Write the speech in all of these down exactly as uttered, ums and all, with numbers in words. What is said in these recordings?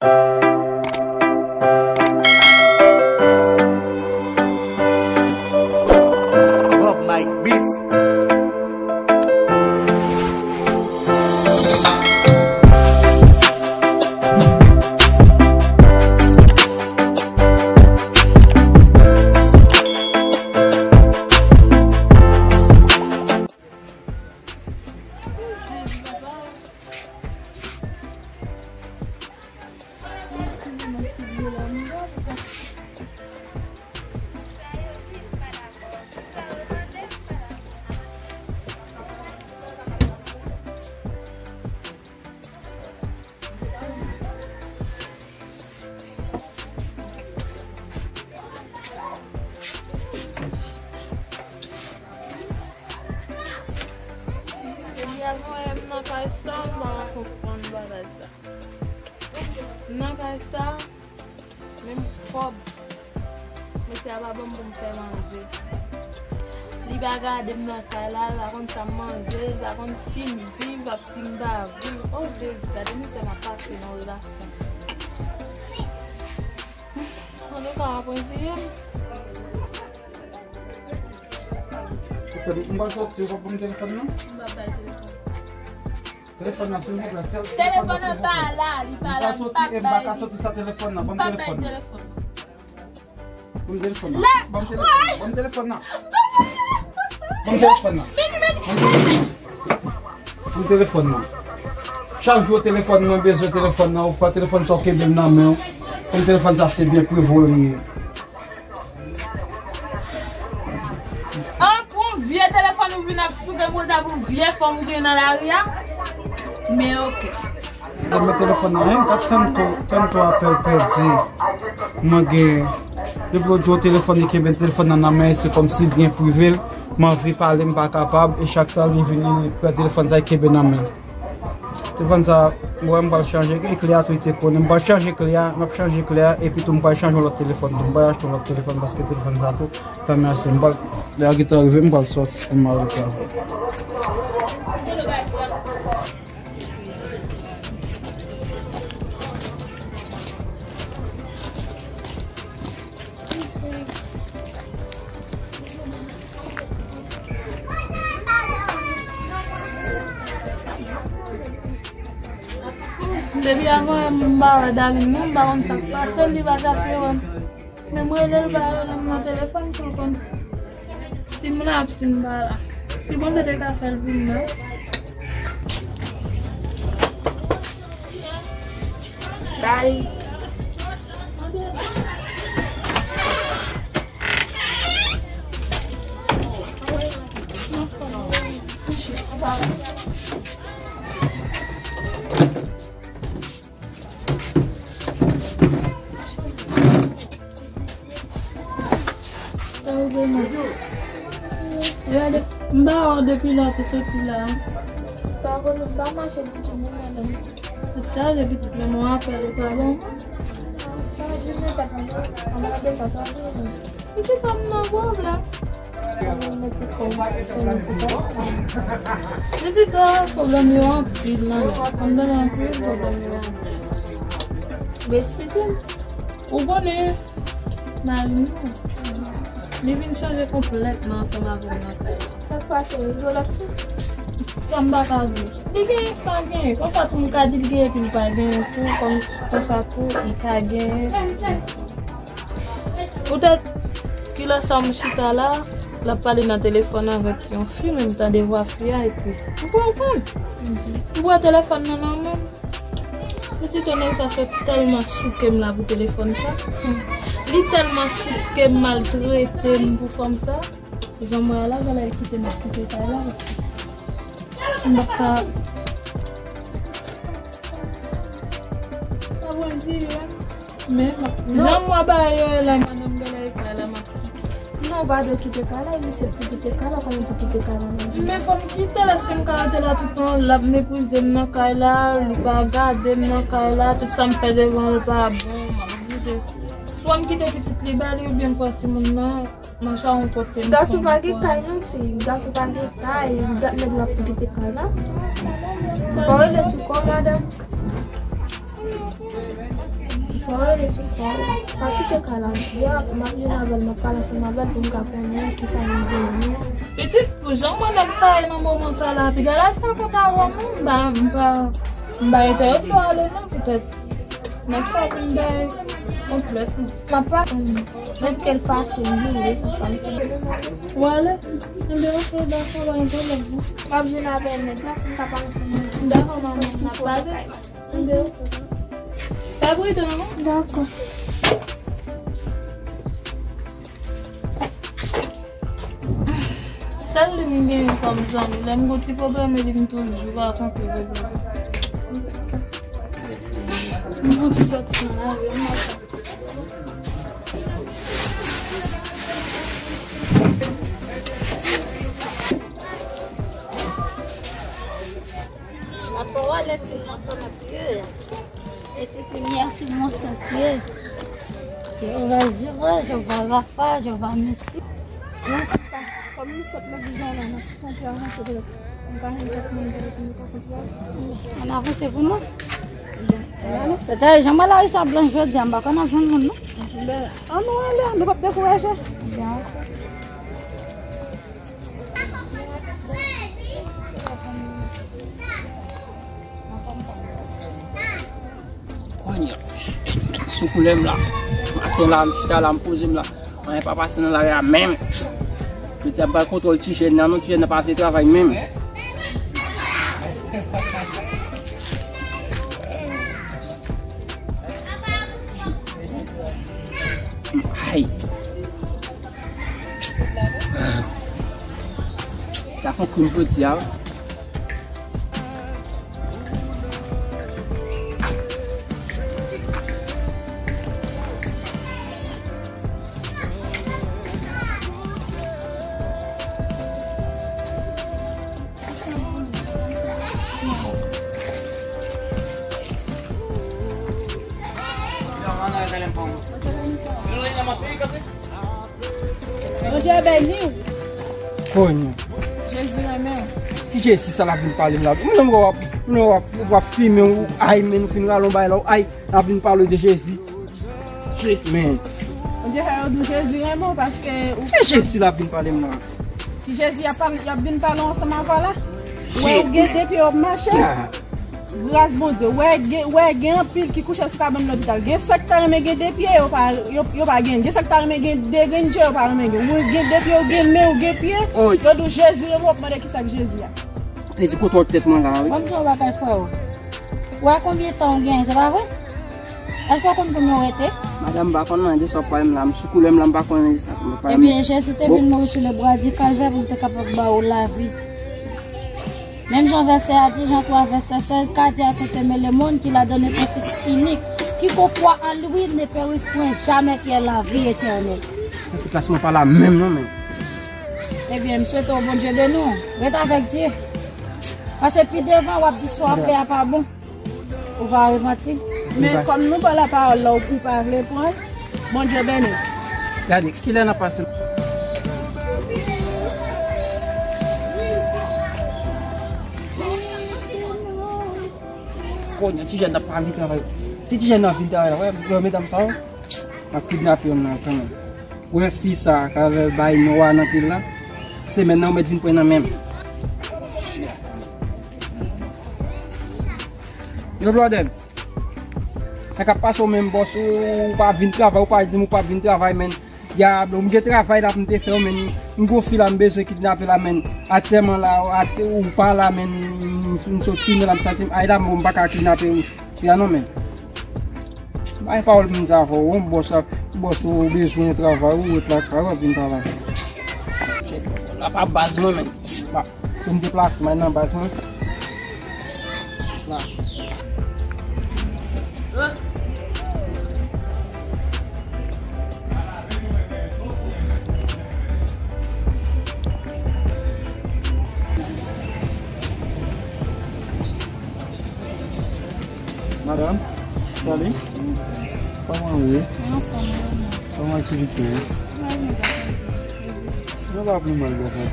Bob Mike Beats. Depi avan yè m nan kay sa, m pa konprann bagay sa. M nan kay sa, menm kòb mesye a pa ban m pou m fè manje. Li pa gade m nan kay la, li pa konn sa m manje, li pa konn si m viv ak si m pa viv. O Jezi, gade mizè m ap pase nan relasyon. Antouka, w ap reziye m. Ou tande, m pral sòti, ou p ap ban m telefòn nan? M p ap bay telefòn. Telefòn nan, silvouplè. Tel-, telefòn nan pa la, li pa la, m p ap bay li. M pa ka sòti san telefòn nan. Ban m telefòn nan. Ban m telefòn nan. Ban m telefòn nan. Ban m telefòn nan. Ban m telefòn nan. Ban m telefòn nan. Chak jou telefòn mwen bezwen telefòn nan, ou pran telefòn sa ou kenbe l nan men w. Kòm telefòn sa se byen Prevo li ye. An, pou yon vye telefòn ou vin ap souke m konsa pou vye fanm ou gen nan lari a? Men oke. Mwen telefòn nan, en, kat tanto, tanto apèl pèdi. Mwen gen, depi lòt jou telefòn li kenbe telefòn nan nan men, se kòmsi l gen prive l. Mwen anvi pale, m pa kapab, e chak tan li vini, li pran telefòn sa, li kenbe nan men. Telefòn sa, mwen, m pral chanje, e kle a tou, li te konnen. M pral chanje kle a, m ap chanje kle a, epi tou, m pral chanje yon lòt telefòn tou. M pral achte yon lòt telefòn, paske telefòn sa tou, tan mèsi. M pral, lè a gentan rive, m pral sòti, m al travay. Depi avan yè m pa wè Darline non, m pa konn sa k pase l, li pa t ap rele m. Men m rele l, li pa rele m nan telefòn pou l konn si m la ap si m pa la. Si Bondye te ka fè l pou m la. Bye. Sa ou gen la? Gade, m ba ou depi lè ou te soti la. Sa ou gen, m pa mache ditou, mwen menm. Ou chaje pitit la, mwen apèl ou pa bon. Sa ou di mwen tèt mwen, mwen gade sa, sa ou di mwen. Pitit la, m nan pwoblèm. Mwen mete kò m fè yon ti tòs. Pitit la, pwoblèm yo anpil nan la. Ann nan anpil, pwoblèm yo anpil. Mwen eksplike m. Ou konnen, mari m nan. Li vin chanje konplètman ansanm avè m nan kay la. Sa k pase, ou rive lòt fi? Sa m pa ka di. Li genyen sa l genyen. Konsa tou m ka di l genyen epi l pa genyen tou. Kòm, konsa tou, li ka genyen. Poutèt kilè sa m chita la, l ap pale nan telefòn avèk yon fi, men m tande vwa fi a, epi m pran konn. M pran telefòn nan nan men l. Pitit o nèg sa fè tèlman souke m la pou telefòn sa. Li tèlman souke m, maltrete m pou fanm sa. Jan m wè a la, fòk l kite m ap kite kay la. M pa ka. Pa bon di, wi. Men, jan m wè bagay yo ye la, madanm, gade kay la, m ap Non, ou pa dwe kite kay la, e misye pou kite kay la, konnen pou kite kay la, non. Men fò m kite l, èske m ka rete la toutan? L ap meprize m nan kay la, li pa gade m nan kay la, tout sa m fè devan l pa bon, m ap boude. Swa m kite pitit li ba li, oubyen m pran timoun nan, m al chache yon kote m pran. Gason pa gen kay non, fi. Gason pa gen kay, dat nèg la pou kite kay la. Fò rele sou kò, madanm. Pawòl e sou kò w. Pa kite kay la, m ap vin avè l, m ap pale ansanm avè l pou m ka konnen kisa li genyen. Pitit, pou jan mwen nèg sa ye nan moman sa la, piga l al fè kont avè m non, m pa, m pa, m pa enterese w ale non, poutèt nèg sa vin bay konplèt non. M ap pa, menm ke l fache, m joure, sa pa m se. W ale? Enben, oke, dakò, pa gen pwoblèm non. M ap vin avè nèg la pou m ka pale ansanm avè l. Dakò, manman, m ap pale. Pa pridan non. Dakò. Sèl li m genyen kòm zanmi. Lè m gon ti pwoblèm, li m toujou rakonte pwoblèm. M gon ti sòti nan lari, m ap Lapawòl etil nan pran pye. Etil limyè sou mon santye. Jewova Jire, Jewova Rafa, Jewova Nisi. Non, sista, kòm nou sot legliz la, nou santi avanse dwat. Nou pa menm tèt moun dwat, nou pa kontinye. Ann avanse pou nou. Tèt jan mwen la, sa blanch jodi a, m pa konn ap jwenn moun non. Ann nou ale, nou p ap dekouraje. Konnya, sou koulè m la. Maten la, m chita la, m poze m la. Anyen pa pase nan lari a menm. Yo di ap bay kontwòl ti jèn nan, non, ti jèn nan pa vle travay menm. Ay. Sa fè krim jodi a. Bondye beni w. Konye. Jezi renmen w. Ki Jezi sa l ap vin pale m la? Mwen menm w ap, w ap, w ap fimen, w ay, men nou fin rale yon bagay la, w ay, l ap vin pale de Jezi. Shit, man. Bondye fè yo di w Jezi renmen w paske ou. Ki Jezi l ap vin pale m la? Ki Jezi y ap pale, y ap vin pale ansanm avè w la? Wè ou gen de pye w ap mache. Gras Bondye. Wè gen, wè gen anpil ki kouche sou kabann lopital. Gen sa k ta renmen gen de pye, yo pa, yo, yo pa gen. Gen sa k ta renmen gen de grenn je, yo pa renmen gen. Ou gen de pye, ou gen men, ou gen pye. Yo di w Jezi renmen w, w ap mande kisa k Jezi a. Li di kontwòl tèt mwen la, wi. Ban m di w yon bagay, frè o. Ou wè konbyen tan ou genyen, se pa vre? Èske w konn konbyen ou rete? Madanm, m pa konn anyen de sa w ap pale m la. M sou koulè m la, m pa konn anyen de sa w ap pale m la. Ebyen, Jezi te vin mouri sou le bwa di Kalvè pou l te kapab ba ou lavi. Menm jan vèsè a di, Jan twa, vèsè sèz, car Dieu a tant aimé le monde qu'il a donné son Fils unique, quiconque croit en lui ne périsse point jamais, qui a la vie éternelle. Sa ti plas mwen pa la menm non, men. Ebyen, m swete w Bondye beni w. Ret avèk Dye. Paske pi devan, w ap di sa w ap fè a pa bon. Ou va repanti. Men kòm nou ba w lapawòl la, ou, ou pa vle pran l, Bondye beni w. Gade, kilè n ap pase? Konnya, ti jèn nan pa vin travay. Si ti jèn nan vin travay la, wè, wè medam sa yo, n ap kidnape youn nan kanmenm. Wè fi sa, k avè bay nwa nan pye l la, semèn nan ou mèt vin pran nan men m. Yo, brother. Sa k ap pase w menm, bòs, ou, ou pa vin travay, ou pa di m ou pa vin travay, men. Dyab, m gen travay la pou m te fè w, men. M gon fi la, m bezwen kidnape la, men. Aktyèlman la, ou pa la, men. M, m sot fini la, m santi m, ay la, m pa ka kidnape fi a non, men. Bay pawòl moun sa avè w, yon bòs ap, bòs ou bezwen travay, ou ret lakay ou ap vin travay. Shit, la pa baz mwen, men. Pa, pou m deplase, mwen nan baz mwen. La. Madanm, salut. Kòman ou ye? Anfòm, mwen. Kòman aktivite yo? Mwen, mwen pa konn. Mwen pa pli mal, bò kote.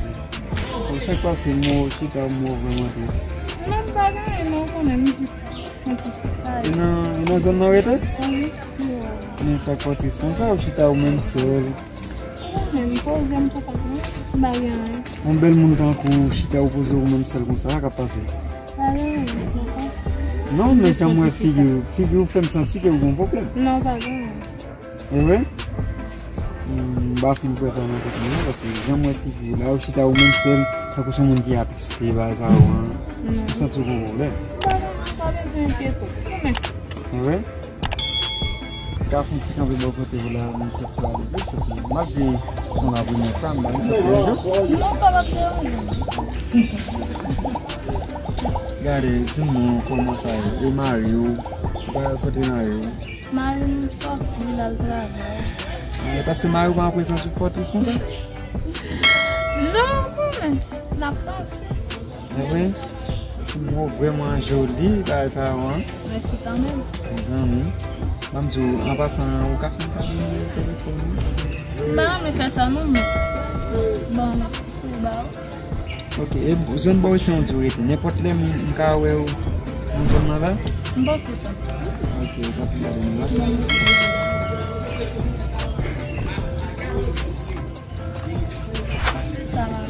Bon, sa k pase, mò, chita, mò vrèman tris. Mwen pa gen anyen, non, konnen, m jis, mwen jis chita. E nan, e nan zòn nan rete? Wi. Sa k fè w tris konsa, ou chita ou menm sèl. Mwen menm, poze m pou kont mwen, m pa gen anyen. Yon bèl moun tankou w chita ou poze ou menm sèl konsa, sa k ap pase? Pa gen anyen, m kontan. Non, men jan m wè figi w, figi w fè m santi ke w gen yon pwoblèm. Non, pa gen anyen. E vre? Hmm, m pa fin kwè sa nan tèt mwen non, paske jan m wè figi w la, ou chita ou menm sèl, tankou se yon moun ki atiste, bagay sa yo, an. Non. M santi w gen yon pwoblèm. Pa gen, pa bezwen enkyete w. Kanmenm. E vre? M ka fè yon ti kanpe bò kote w la, m fè ti pale plis, paske malgre se yon lapremyè fwa, m pa gen sa pou yon jan. Non, sa p ap deranje m. Gade, di m non, kòman sa ye? E mari w? Kote mari w? Mari m sòti, l al travay. Ah, e paske mari w pa an prezans ou fè w tris konsa? Non, kanmenm, n ap panse. E vre? Ti mo vrèman joli, bagay sa yo, an. Mèsi kanmenm. Mezanmi. Ban m di w, an pasan, ou ka fè m kado telefòn ou? M pa renmen fè sa, non, men. Bon, si w ba w. Ok, e zòn bò isit ou di w rete? Nenpòt lè m, m ka wè w nan zòn nan la? M panse sa. Ok, ou ka fè m kado nan la. Sa va.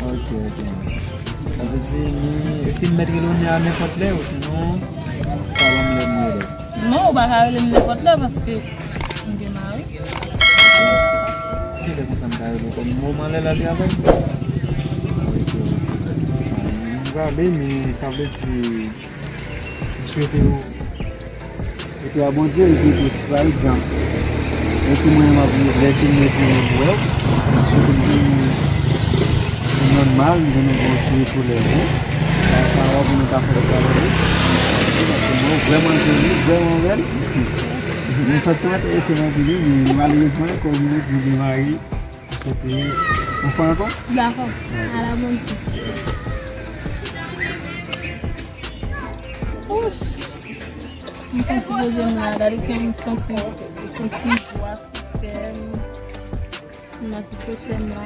Ok, ok, mèsi. Sa vle di, mi, èske m mèt rele w Nia nenpòt lè, ou sinon, pa ban m lè m rele w? Non, ou pa ka rele m nenpòt lè, paske m gen mari. Kilè konsa m ka rele w? Kòm moman lè l ale avè m? Ok, ok. M prale, men sa vle di, M swete w, swete a Bondye, epi tou, si pa egzanp, lè ke mwen, m ap, lè ke mwen, ke mwen wè w, m swete m gen yon nòmal, m gen yon bon sou solèy, wi. Sa, sa va pou nou ka fè travay, wi. Paske mwen, vrèman joli, vrèman bèl. Mwen santi m enterese nan anpil, wi, men malerezman, kòm nou di, m gen mari, m swete, yon fwa ankò? Dakò. Ok. A la Bondye. Ouch. M konn sipoze m la, gade kè m santi yon ti jwa sou kè m. M nan ti kwochè m la.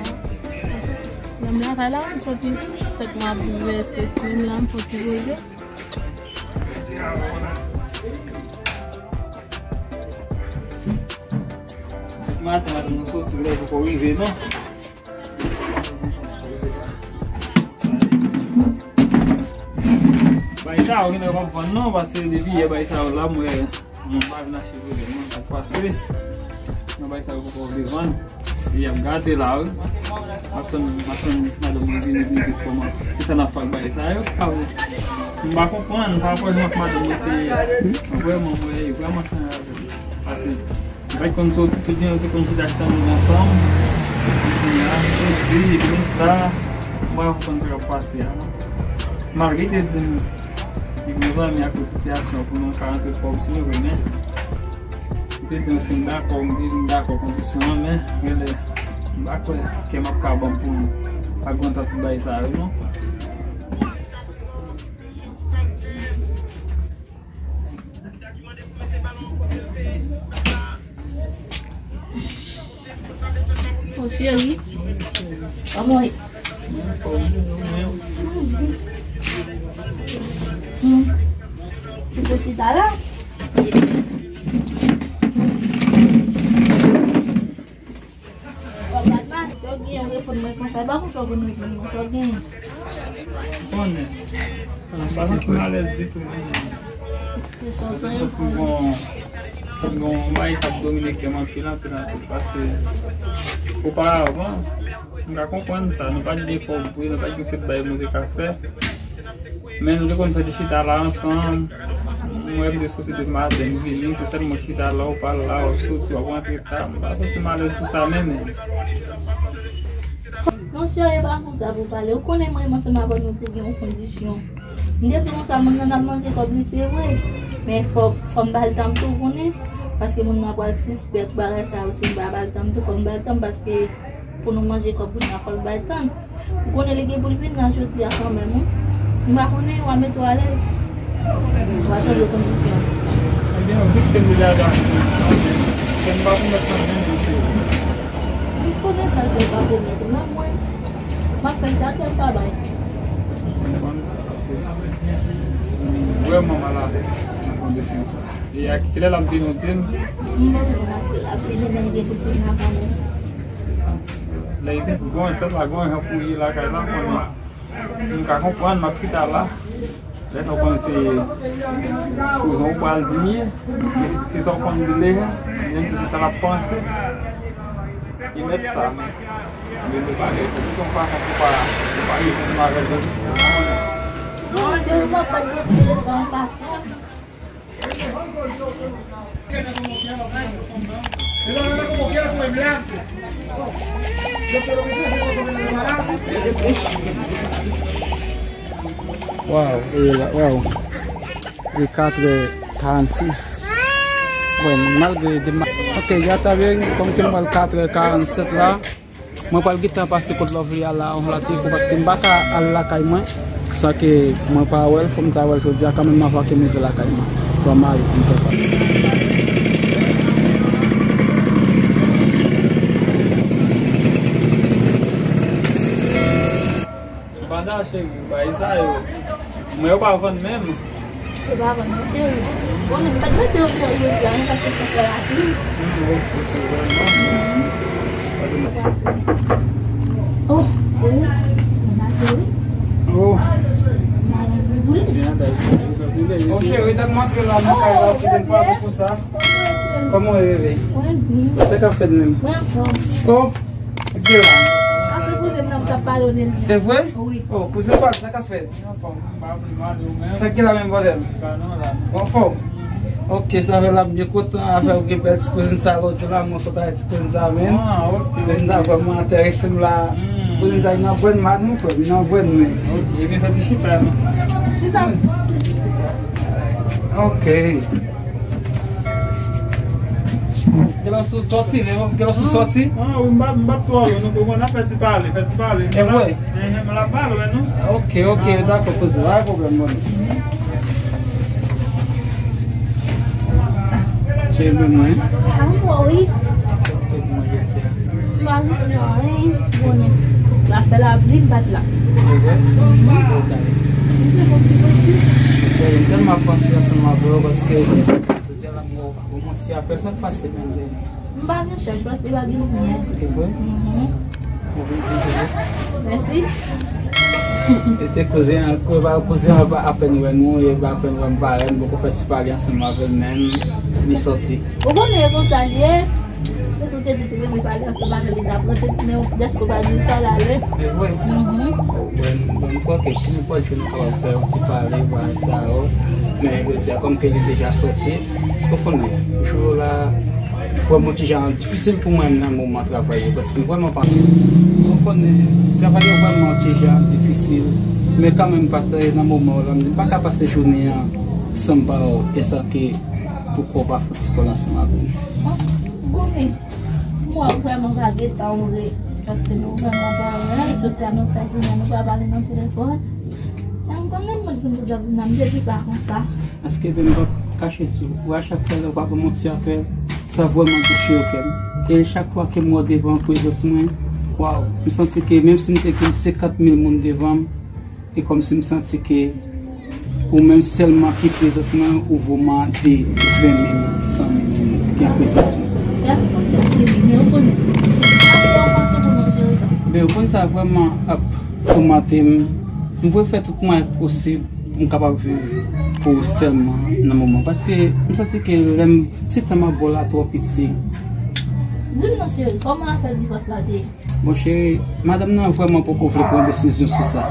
Lè m lakay la, m santi tèt mwen ap boulvèse, tou m la, m fon ti poze. Maten, maten, nou soti, lè poko rive, non. Bay sa yo genlè p ap vann non, paske depi yè bay sa yo la, m wè moun pa vin achte pwodui non, sa k pase. Nan bay sa yo poko vle vann. Yè ap gate la, wi. M ap tann, m ap tann madanm mwen vini pou m di kòman, kisa n ap fè ak bay sa yo. M pa konprann, pa rapò jan madanm mwen te ye a. Vrèman, mwen, vrèman, sa pase. Yo pa t konn soti, tout jan yo te konn chita chita nou ansanm. Kounye a, soti, epi nou ta, m pa konprann sa k ap pase a, non. Malgre te di m, li gon zanmi akoz sitiyasyon pou nou ka rantre kòb si nou vle, men li te di m si m dakò, m di m dakò kondisyon an, men genlè, m pa kwè kè m ap ka ban m pou m aguanta tout bagay sa yo, non. Ô, cheri. Kòman w ye? Hmm. Ou te chita la? Batman, si w gen, w reponn mwen konsa, e pa konsa w konn reponn mwen, sa w gen. Konnen. Sa pa santi m alèz ditou menm. Te sòti. Tankou gon, tankou gon bagay k ap domine kè m anpil, anpil, anpil. Paske oparavan, m ka konprann sa, nou pa t gen kòb vre, nou pa t gen sèt bagay nou te ka fè. Men nou te konn fè ti chita la ansanm. Mwen, m te soti depi maten, m vini, se sèl mwen ki chita la, ou pa la, w ap soti, w ap rantre ta. M pa santi m alèz pou sa menm, men. Non, cheri, e pa konsa pou pale. Ou konnen mwen, mwen ansanm avè w, nou te gen yon kondisyon. M te di konsa, moun nan ap manje kòb li, se vre. Men fò, fò m ba l tan tou, ou konnen. Paske moun nan pral sispèk bagay sa yo, si m pa ba l tan tou, fò m ba l tan, paske pou nou manje kòb kounye a, fò l bay tan. Ou konnen li gen pou l vin la jodi a kanmenm, wi. M pa konnen, w a mete w alèz. W a chanje kondisyon. Ebyen, piske m deja dakò, paske m pa pwomèt mwen menm, mesye. M konnen sa l fè l pa pwomèt ou, men mwen, m ap fè l ta tè l pa bay. M konprann sa, paske m vrèman malalèz nan kondisyon sa. E a ki lè l ap vini, w di m? M pa konnen lè l ap vini, men li gen pou l vini avan menm. Lè l vin, bon, se pa gon jan pou ye lakay la, konnen. M ka konprann, m ap chita la. Lè sa w konn se kouzin w pral di m ye, se sa w konn di l deja, menm si se sa l ap panse. E mèt sa, men, men nou pa gen tout yon fason pou pa, pou pa rezoud m avè l. Non, se yon bagay ki enteresan yon fason. Waw, e la, waw. E katrè karannsis. Bon, malgre dema-, ok, ya ta bien, kòm ke m wè l katrè karannsèt la. Mwen pral gentan pase kot Lovely a la, yon lòt kou, paske m pa ka al lakay mwen, san ke mwen pa wè l, fò m ta wè l jodi a, kanmenm, avan ke m rive lakay mwen. Bon, m ale pou m fè pa. Banda cheri, bay sa yo. Men yo pa vann menm. Yo pa vann non, cheri. Bon, men m pa t mete yo deyò jodi a, men paske se fè lapli. Oh, cheri, m ap wi. Oh. M ap wi. Oh, cheri, t ap montre la nan kay la, ou te vin pale pou sa. Kòman w ye, bebe? Mwen byen. Sa k ap fèt menm? Mwen anfòm. Oh. Ki la? A se kouzen nan m t ap pale w de l. Se vre? Wi. Oh, kouzen pa sa k ap fèt? Sa ki la menm, bòdèl? Ou anfòm? Ok, sa fè l ap byen kontan avè w gen bèl ti kouzin sa lòt jou la, mwen sot avè ti kouzin sa menm. Ti kouzin sa vrèman enterese m la. Ti kouzin sa li nan vwèn mwen, frè m, li nan vwèn mwen. Ok, ebyen fè ti chita non. Chita. Ok. Gen lòt sou sòti, gen lòt sou sòti. Ah, wi, m pa, m pa twò lwen, nou konprann, n ap fè ti pale, fè ti pale. E vre? Enhen, m la pale, wè, non? Ok, ok, dakò, kouzen, pa gen pwoblèm, bon. Cheri mwen. Ah, mwen, wi. Sa w te di manje ti a? M pa jwenn anyen, konnen. L ap fè lapli, m pa t la. E vre? Mhm. Ou t ale? M te fè yon ti soti. Cheri, m tèlman ap panse ansanm avè w, paske jodi a la, m wè w. Bon, mon ti apèl, sa k pase menm, Zeni? M pa gen chèch, paske pa gen limyè. Se vre? Mhm. Bon, vin, vin, vin. Mèsi. E se kouzen an, kou-, ba, kouzen an pa apèn wè nou, e ba apèn wè m parèt, m poko fè ti pale ansanm avè l menm, li sòti. Ou konnen e konsa l ye. Se sou te di tou, men pale ansanm avè l, li t ap rete, men dèske w pa di l sa l ale. Se vre? Mhm. Bon, bon, m kwè ke pou nenpòt jou nou kapab fè yon ti pale, bagay sa yo. Men jodi a, kòm ke li deja sòti, Èske w konnen, jou yo la, vrèman ti jan difisil pou mwen nan moman travay yo, paske vrèman pa. Ou konnen, travay yo vrèman ti jan difisil, men kanmenm, pastè, nan moman yo la, m di, m pa ka pase jounen an san m pa wè w, e sa ke pou kò w pa fè ti kòl ansanm avè m. Bon, bon, men, mwen vrèman pa gentan wè, paske nou vrèman pa wè, jodi a nou fè jounen, nou pa pale nan telefòn. Men m konnen mwen vin pou djòb nan, m te di sa konsa. Paske, ben, m p ap kache di w, a chak fwa lè w pa ban m yon ti apèl, sa vrèman touche kè m. E chak fwa ke m wè w devan prezans mwen, waw, m santi ke menm si m te gen senkant mil moun devan m, e kòmsi m santi ke ou menm sèlman ki prezans mwen, ou vo m a de ven mil, san mil moun ki an prezans mwen. Ben, ou konn sa vrèman ap toumante m. M vle fè tout mwayen posib pou m kapab viv pou ou sèlman nan moman. Paske m santi ke lè m, ti tan m ap ba w la twò piti. Di m non, cheri, kòman afè divòs la te ye? Bon, cheri, madanm nan vrèman poko vle pran desizyon sou sa.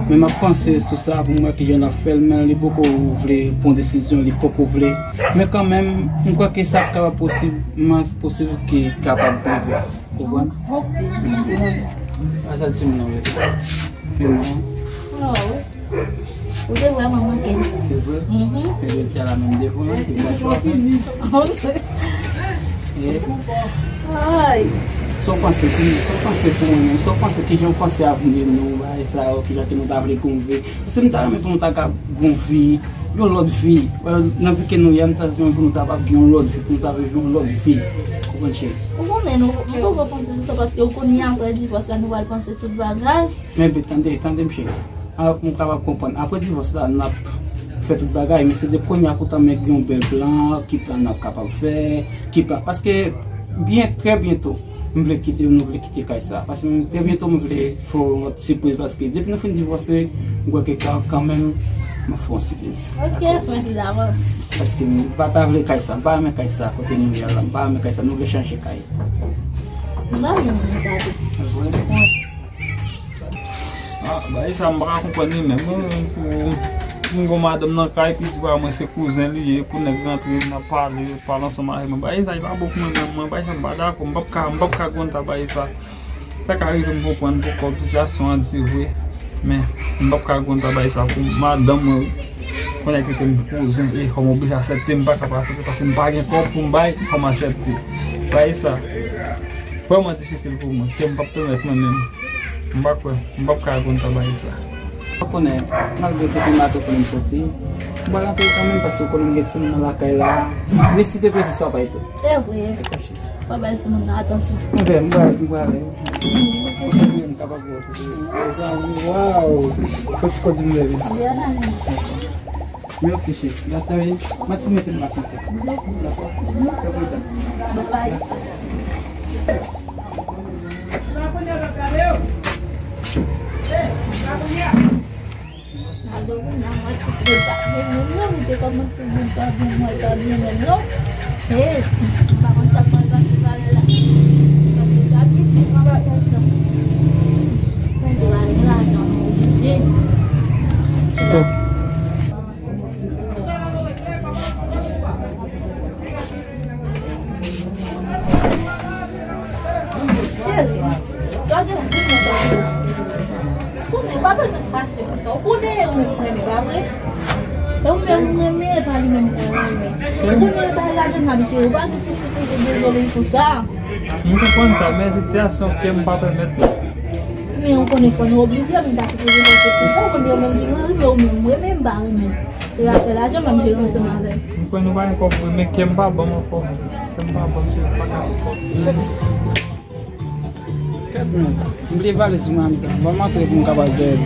Men m ap panse sou sa pou m wè kijan l ap fè l, men li poko vle pran desizyon, li poko vle. Men kanmenm, m kwè ke sa k kapab posib, m posib ki kapab rive. Ou konprann? Ok. A sa di m non, wi. Di m non. Oh. Ou te vrèman manke m. Se vre? Mhm. Men jodi a la menm devan, te mwen chwazi. Ay. Sa w panse, di m, sa w panse pou mwen menm? Sa w panse, kijan w panse avni nou, bagay sa yo, kijan ke nou ta vle gon vi? Paske m ta renmen pou nou ta ka gon vi, yon lòt vi. Nan vi ke nou ye a, m ta renmen pou nou ta pa gen yon lòt vi, pou nou ta viv yon lòt vi. Ou konprann, cheri? Ou konnen nou, nou poko panse sou sa, paske ou konnen apre divòs la, nou pral panse tout bagay. Men, ben, tande, tande m, cheri. Alò, pou m kapab konprann. Apre divòs la, n ap Fè tout bagay, men se de kounye a poutan men gen yon bèl plan, ki plan n ap kapab fè, ki plan, paske byen, trè byento, m vle kite, nou vle kite kay sa. Paske trè byento, m vle fè yon lòt sipriz, paske depi nou fin divòse, m kwè ke ka-, kanmenm, m ap fè yon sipriz. Ok, mèsi davans. Paske m pa ta vle kay sa, m pa renmen kay sa, kote nou ye la, m pa renmen kay sa, nou vle chanje kay. M pa renmen sa tou. Ah, bagay sa m pa ka konprann li menm. Mwen, pou, pou m gon madanm nan kay, epi di pa mwen se kouzen li ye, pou nèg rantre, n ap pale, pale ansanm avè mwen. Bagay sa, li pa bon pou mwen menm, mwen, bagay sa, m pa dakò, m p ap ka, m p ap ka aguanta bagay sa. Sa ka rive m konprann pou kòb sitiyasyon an dire, men m p ap ka aguanta bagay sa pou madanm mwen, konnen ke m kouzen, e fò m oblije aksepte, m pa ka pa aksepte, paske m pa gen kòb pou m bay, fò m aksepte. Bagay sa, vrèman difisil pou mwen, ke m p ap pèmèt mwen menm. M pa kwè, m p ap ka aguanta bagay sa. Ou konnen, malgre kote m a tou konnen m soti, m pral antre kanmenm paske ou konnen m gen timoun nan lakay la. Nesesite prezans papa e tou. Se vre. Fò bay timoun nan atansyon. M vle, m pral, m pral. M kapab wè w tou. Mezanmi, waw! Fò ti kò di m leve. Byen ale. Men ok, cheri. Gade, wi. Mwen tou mete m vakanse. Dakò? Dakò. Bye bye. Alo, mwen ti prezan. Men mwen menm, te kòmanse moun pa byen, mwen pa byen menm, non. Hey, m pa konn sa k pral pase valè la. Paske sa piti, mwen pa konn sa. Mwen te ba li lajan, mwen oblije. Stop. Cheri, sa w gen pou mwen, sa w gen. Konnen, pa bezwen fache konsa. Ou konnen ou renmen, pa vre? E ou menm ou renmen, e pa li menm ou renmen. Ou konnen e pa lajan n ap jere, ou pa gen posiblite dezole pou sa. M konprann sa, men sitiyasyon ke m pa pèmèt. Men ou konnen fò nou oblije, m ta sipoze fè se pou sa, ou konnen yo menm ki mwen renmen, ou menm ou renmen, m pa renmen. E afè lajan, m ap jere ansanm avè l. M kwè nou pa gen kòb vre, men kè m pa ban m ankò. Kè m pa ban m, cheri, m pa ka sipòte. Kèt mwen, m bliye valiz mwen anndan. Ban m antre pou m kapab jere l.